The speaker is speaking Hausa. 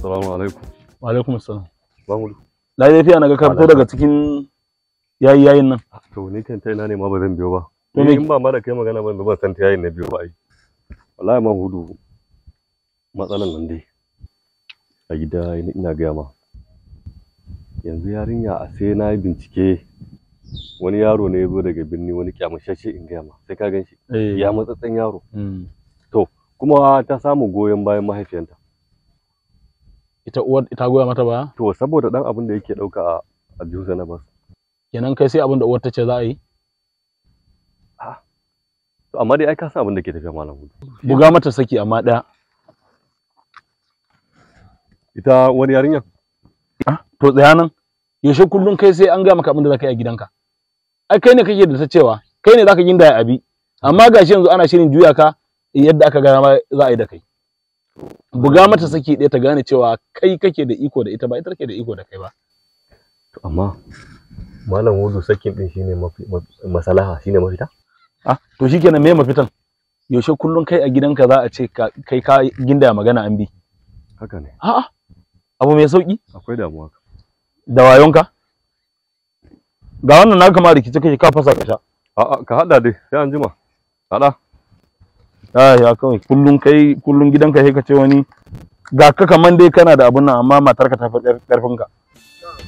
Assalamu alaikum. Wa alaikum assalam. Mamudu. Lafiya na ga ka fito daga cikin yayi yayin nan. To ni kan ta ina ne ma ba zan biyo ba. To me In ba ma da kai magana ban ban san ta yayin na biyo ba ai. Wallahi Mamudu, matsalan nan dai a gida ina gaya ma. Yanzu yarinya a sai na yi bincike, wani yaro ne ya zo daga birni, wani kyamushashe in gaya ma, sai ka gan shi. Eh. Ya matsatsen yaro. Mm. Kuma ta samu goyon bayan mahaifiyanta. Ita uwar ita goya mata baya? To saboda dan abin da yake dauka a aljihunsa na basu. Kenan kai sai abin da uwar ta ce za a yi? To amma dai ai ka san abin da ke tafiya, Malam Hudu. Buga mata saki amma ɗaya. Ita wani yarinya? Ah, to tsaya nan. Yaushe kullum kai sai an gaya maka abin da za ka yi a gidanka? Ai kai ne kake da ta cewa, kai ne zaka gindaya abi. Amma gashi yanzu ana shirin juya ka yadda aka gaya ma za a yi da kai. Buga mata saki ɗaya ta gane cewa kai kake da iko da ita, ba ita take da iko da kai ba. To amma Malam Hudu, sakin din shine mafi masalaha, shine mafita? Ah, to shikenan, me mafitan? Yaushe kullum kai a gidanka za a ce kai ka gindaya magana an bi? Haka ne. A'a, abu mai sauki. Akwai damuwa. Da wayonka. Ga wannan na kama rikici kake ka fasa ka sha. A'a, ka hada dai, sai an jima. Hada. Ah, ya kawai kullum kai kullum gidanka sai ka ce wani ga ka kaman dai kana da abun nan, amma matarka ta fi karfin ka.